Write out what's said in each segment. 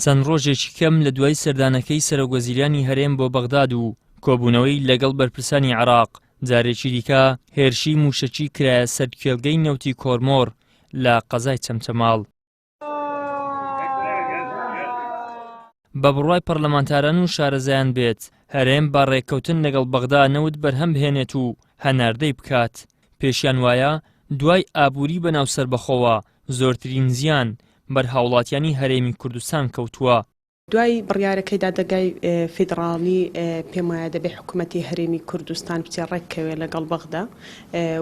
چەند ڕۆژێکی کەم لە دوای سەردانەکەی سەرۆکوەزیرانی هەرێم بۆ بەغداد و کۆبوونەوەی لەگەڵ بەرپرسانی عێراق، جارێکی دیکە هێرشی مووشەکی کرایە سەر کێڵگەی نەوتی کۆرمۆر لە قەزای چەمچەماڵ. بە بڕوای پەرلەمانتاران و شارەزایان بێت، هەرێم بە ڕێککەوتن لەگەڵ بەغدا نەوت بەرهەم بهێنێت و هەناردەی بکات، پێشیان وایە دوای ئابووری بەناو سەربەخۆوە زۆرترین زیان بەر هاوڵاتیانی هەرێمی کوردستان کەوتووە. دوای بڕیارەکەی دادگای فیدڕاڵی پێم وایە دەبێ حکومەتی هەرێمی کوردستان بچێ ڕێککەوێ لەگەڵ بەغدا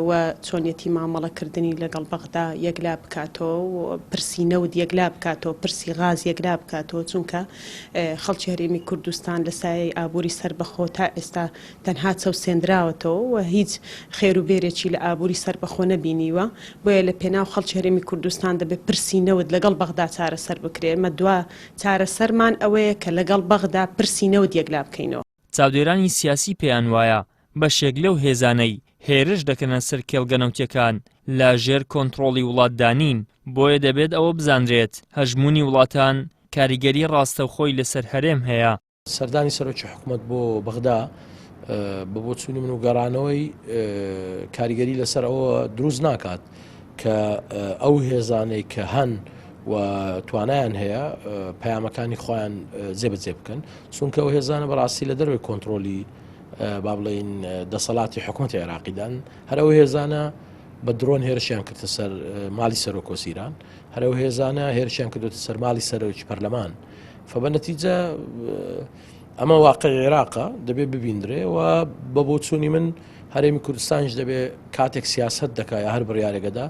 و چۆنیەتی مامەڵەکردنی لەگەڵ بەغدا یەکلا بکاتەوە و پرسی نەوت یەکلا بکاتەوە، پرسی غاز یەکلا بکاتەوە، چونکە خەڵکی هەرێمی کوردستان لە سایەی ئابووری سەربەخۆ تا ئێستا تەنها چەوسێندراوەتەوە و هیچ خێر و بێرێکی لە ئابووری سەربەخۆ نەبینیوە، بۆیە لە پێناو خەڵکی هەرێمی کوردستان دەبێ پرسی نەوت لەگەڵ بەغدا چارەسەر بکرێ، ئێمە دوا چارەسەرمان ئەوەیە کە لەگەڵ بەغدا پرسی نەوت یەکلا بکەینەوە. چاودێرانی سیاسی پێیان وایە بەشێک لەو هێزانەی هێرش دەکەنە سەر کێڵگە نەوتیەکان لە ژێر کۆنتڕۆڵی وڵاتدا نین، بۆیە دەبێت ئەوە بزانرێت هەژموونی وڵاتان کاریگەری ڕاستەوخۆی لەسەر هەرێم هەیە. سەردانی سەرۆکی حکومەت بۆ بەغدا بە بۆچوونی من و گەڕانەوەی کاریگەری لەسەر ئەوە دروست ناکات کە ئەو هێزانەی کە هەن و توانایان هەیە پەیامەکانی خۆیان جێبەجێ بکەن چونکە ئەو هێزانە بەڕاستی لە دەروی کۆنتترۆلی با بڵین دەسەڵاتی حکوومەت عێراقیدان هەر ئەو هێزانە بە درۆن هێرشیان کردە سەر ماڵی سەرۆک وەزیران هەر ئەو هێزانە هێرشیان کردوتە سەر ماڵی سەرۆکی پەرلەمان فبە نەتیجە ئەمە واقعی عێراقە دەبێ ببیندرێ و بە بۆچوونی من هەرێمی کوردستانیش دەبێ کاتێک سیاست دەکا یا هەر بڕیارێکەدا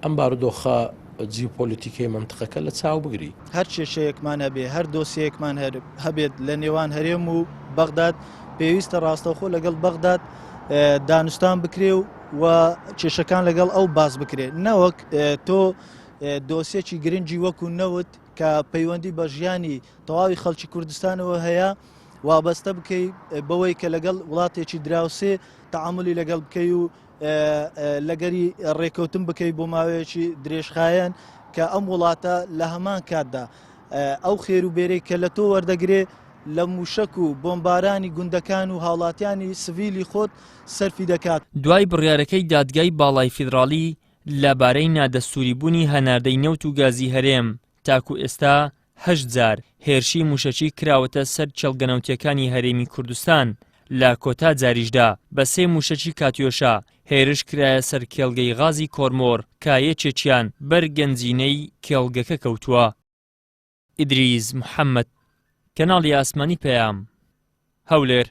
ئەم بارودۆخە جیوپۆلیتیکەی مەنتقەکە لە چاو بگری. هەر کێشەیەکمان هەبێ، هەر دۆسیەیەکمان هەبێت لە نێوان هەرێم و بەغداد، پێویستە ڕاستەوخۆ لەگەڵ بەغداد دانوستان بکرێ و کێشەکان لەگەڵ ئەو باس بکرێ، نەوەک تۆ دۆسیەکی گرنگی وەکو نەوت کە پەیوەندی بە ژیانی تەواوی خەڵکی کوردستانەوە هەیە وابەستە بکەی بەوەی کە لەگەڵ وڵاتێکی دراوسێ تەعاملی لەگەڵ بکەی و لەگەری ڕێکەوتن بکەی بۆ ماوەیەکی درێژخایەن کە ئەم وڵاتە لە هەمان کاتدا ئەو خێر و بێرەی کە لە تۆ وەردەگرێ لە موشک و بۆمبارانی گوندەکان و هاوڵاتیانی سڤیلی خۆت سەرفی دەکات. دوای بڕیارەکەی دادگای باڵای فیدراڵی لەبارەی نادەستووریبوونی هەناردەی نەوت و گازی هەرێم، تاکو ئێستا هەشت جار هێرشی موشەکی کراوەتە سەر کێڵگە نەوتییەکانی هەرێمی کوردستان، لە کۆتا جاریشدا بە سێ موشەکی کاتیۆشا هێرش کرایە سەر کێڵگەی غازی کۆرمۆر کە یەکێکیان بەر گەنجینەی کێڵگەکە کەوتووە. ئیدریس محەمەد، کەناڵی ئاسمانی پەیام، هەولێر.